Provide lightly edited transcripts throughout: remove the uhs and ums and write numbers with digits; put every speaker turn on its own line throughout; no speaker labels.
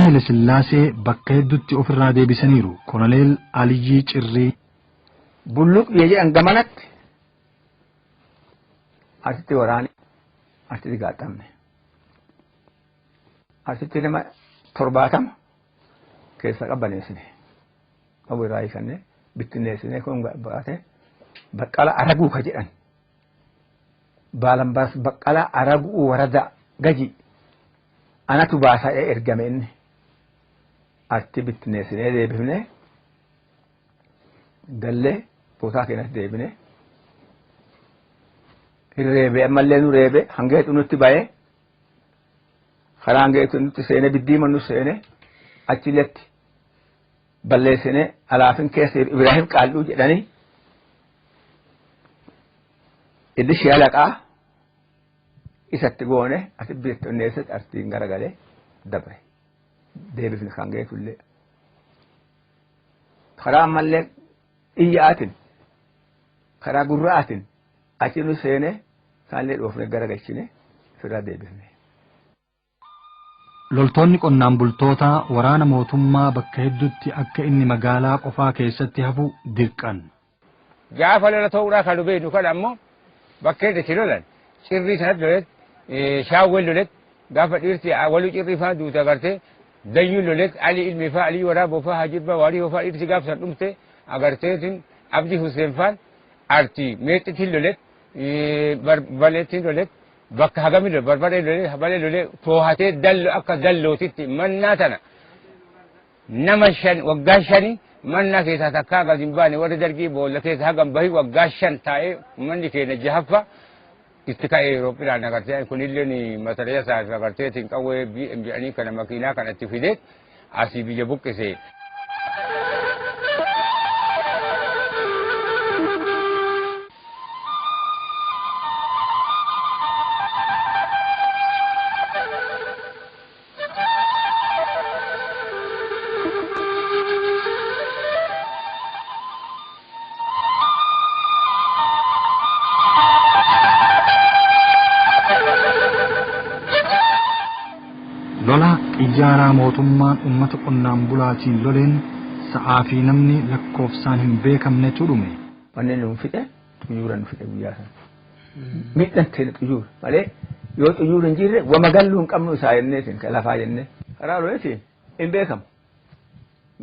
Haile Sillaasee bakka hedduutti ofirraa deebisaniiru. Koloneel Aliyyii Cirrii.
Bulluq biyya jedhan gamanatti asitti waraani asitti gaaxamne. Asitti nama 70 keessa qabbaneessine. Qabu irraa hiikanne bittinneessine kun baate Baqqala Araguu ka jedhan. Baalambaas Baqqala Araguu warada gaji anatu baasaa ergame inni. Achi bittinneessinee deebifne gallee bootaa keenyatti deebine. Hirreebe ammallee nu reebe hanga hedduu nutti ba'ee karaa hanga hedduu nutti seene biddiima nu seene achilletti balleessine alaafin keessa Ibraahim Qaalluu jedhanii inni shaalaqaa isatti goone ati bittinneessatti artiin garagalee dabre deebifne kan geetullee karaa ammallee iyyaatin karaa gurraatin achi nu seene kaanillee dhoofne garagalchine ofirraa deebifne.
Loltoonni qonnaan bultootaa waraana mootummaa bakka hedduutti akka inni magaalaa qofaa keessatti hafu dirqan.
Gaafa lola ta'uudhaa kan beeknu kan ammoo bakkee itti lolan cirrii sanatti lolet shaawwan lolet gaafa dhiirti waluu cirrii faa duute agartee dayyuun lolet Ali ilmi faa Ali waraaboo faa hajibba waarii faa dhiirti gaafa san dhumte agarteetiin Abdi Hussein faan arti meexxitiin lolet barbaleettiin lolet bakka hagami lolet barbaree lolet habalee lolet toohatee dallo akka dallootitti mannaa tana nama 5 waggaa 5 mannaa keessaa takkaa gadi hin baane warri dargii boolla keessa hagam bahi waggaa 5 taa'ee manni keenya jahaffa itti ka'ee Eurooppidhaan agartee kunillee matariyaa isaaf agarteetiin qawwee BM jedhanii kana makiinaa kana itti fidee asii biyya buqqise.
Lola xiyyaaraa mootummaan uummata qonnaan bulaatiin loleen sa'aa fi namni lakkoofsaan hin beekamnetu dhume.
Wanni nu fixe xuyyuura nu fixe guyyaa sana. Miidhaan ta'e xuyyuura malee yoo xuyyuura hin jirre wama galluu hin qabnu isaa jennee isin lafaa jennee. Karaa loleetiin hin beekamu.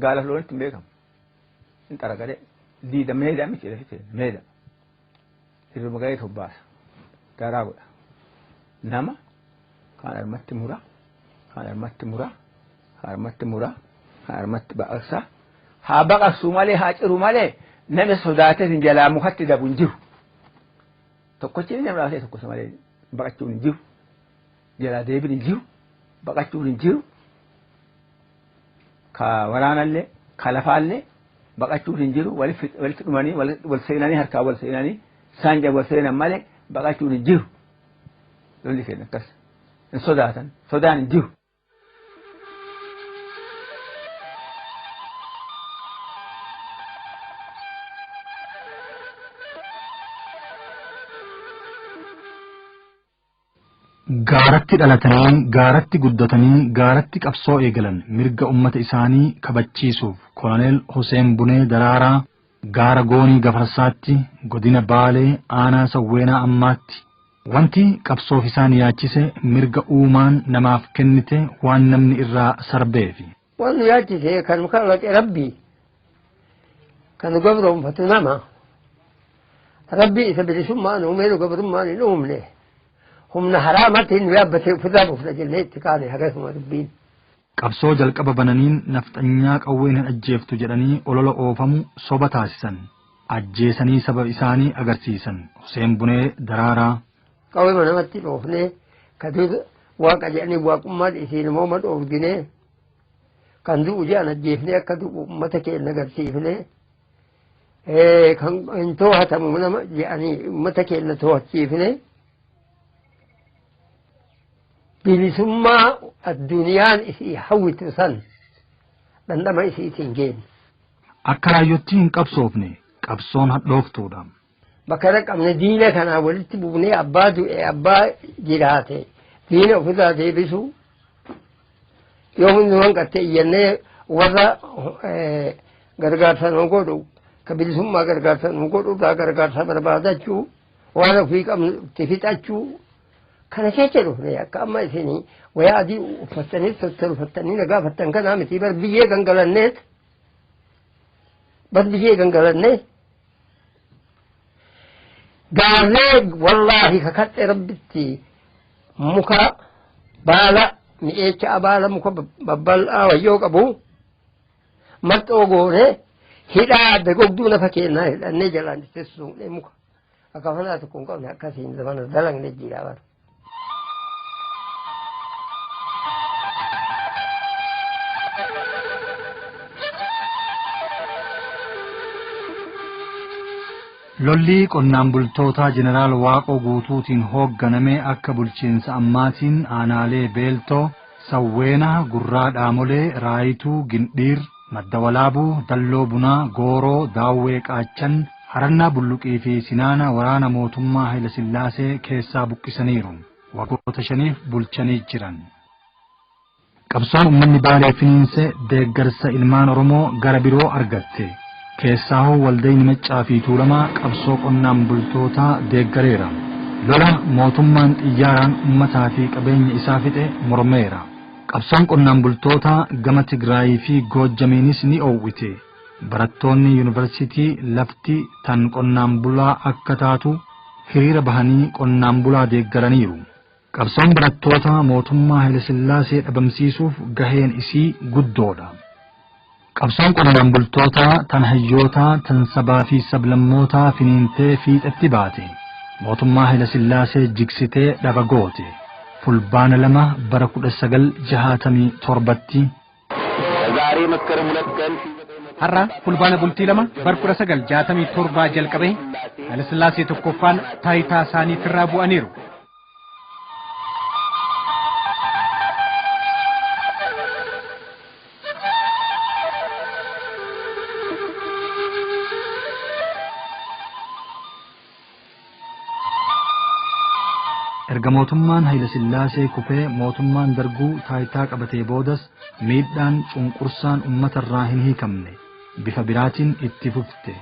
Gaala loonitti hin beekamu. Hin xaragalee diida meedaa miti lafi meeda. Hirruma gahee tobbaasa. Garaa godha. Nama kaan harmatti mura. Kaan harmatti mura. Kaan harmatti mura. Kaan harmatti baqaqsa. Haa baqaqsu malee haa ciru malee namni sodaatee hin jalaa mukatti dabu hin jiru. Tokkochi inni nama tokko malee baqachuun hin jiru. Jalaa deebiin hin jiru. Baqachuun hin jiru. Ka waraanallee ka lafaallee baqachuun hin jiru. Walitti dhumanii wal seenanii harkaa wal seenanii saanja wal seenan malee baqachuun hin jiru. Lolli keenya akkas hin sodaatan sodaan hin jiru.
Gaaratti dhalatanii gaaratti guddatanii gaaratti qabsoo eegalan mirga uummata isaanii kabachiisuuf Koloneel Hussein Bunee Daraaraa gaara Goonii Gafarsaatti godina Baalee aanaa Sawweenaa ammaatti wanti qabsoof isaan yaachise mirga uumaan namaaf kennite waan namni irraa sarbeefi.
Waan nu yaachise kan kalaqe Rabbi kan gabroonfatu nama Rabbi isa bilisummaan uumee nu gabrummaan hin uumne. Humna haraamatti nu yaabbatee ofirraa buufna jennee itti kaane hagasuma dubbiin.
Qabsoo jalqaba bananiin nafxanyaa qawween hin ajjeeftu jedhanii olola oofamu soba taasisan. Ajjeesanii saba isaanii agarsiisan. Hussein Bunee Daraaraa.
Qawwee namatti dhoofnee kan waaqa jedhanii waaqummaan isiin immoo dhoofginee kan du'u jedhan ajjeefnee akka du'u uummata keenya agarsiifnee kan hin to'atamu nama jedhanii uummata keenya to'achiifnee bilisummaa addunyaan isii hawwitu san dhandhama isiitiin geenne.
Akka raayyootti hin qabsoofne qabsoon hadhooftuudha.
Bakka dhaqabne diina kanaa walitti buufnee abbaa du'e abbaa jiraate diina ofirraa deebisu Yoo hundi hanqatte iyyannee warra gargaarsa nu godhu ka bilisummaa gargaarsa nu godhu irraa gargaarsa barbaadachuu waan ofii qabnu itti fixachuu kana keessa dhufne akka amma isinii wayaa adii uffattanii tolfattanii na gaafattan kanaa miti bar biyyee gangalanneet bar biyyee gangalannee gaarree wallaahi kakadhe rabbitti muka baala mi'eecha baala muka babbal'aa wayyoo qabu marxoo goone hidhaa adda gogduu lafa keenyaa hidhannee jalaan itti suuqnee muka akka fanaa tokko hin qabne akkasiin zamana dalagne jira bara.
Lolli qonnaan bultootaa Jeneraal Waaqoo Guutuutiin hoogganame akka bulchiinsa ammaatiin aanaalee Beeltoo, Sawweenaa, Gurraa Dhaamolee, Raayituu, Gindhiir, Madda Walaabuu, Dalloo Bunaa, Gooroo, Daawwee Qaachan, Harannaa Bulluqii fi Sinaana waraana mootummaa Hayilasillaasee keessaa buqqisaniiru. Waggoota shaniif bulchanii jiran. Qabsoon uummanni Baalee finiinse deeggarsa ilmaan Oromoo gara biroo argatte. Keessaahuu waldayni Maccaa fi Tuulamaa qabsoo qonnaan bultootaa deeggareera. Lola mootummaan xiyyaaraan uummataa fi qabeenya isaa fixe mormeera. Qabsoon qonnaan bultootaa gama Tigraayii fi Goojjamiinis ni oowwite. Barattoonni yuunivarsiitii lafti tan qonnaan bulaa akka taatu hiriira bahanii qonnaan bulaa deeggaraniiru. Qabsoon barattoota mootummaa Hayilasillaasee dhabamsiisuuf gaheen isii guddoodha. Qabsoon qonnaan bultootaa tan hayyootaa tan sabaa fi sablammootaa finiintee fiixetti baate. Mootummaa Hayilasillaasee jigsitee dhaba goote. Fulbaana 2 bara 1967tti
Har'a fulbaana bultii 2 bar 1967 jalqabee Hayilasillaasee tokkoffaan taayitaa isaaniitirraa bu'aniiru.
Erga mootummaan Hayilasillaasee kufee mootummaan Darguu taayitaa qabatee boodas miidhaan cunqursaan uummatarraa hin hiikamne. Bifa biraatiin itti fufte.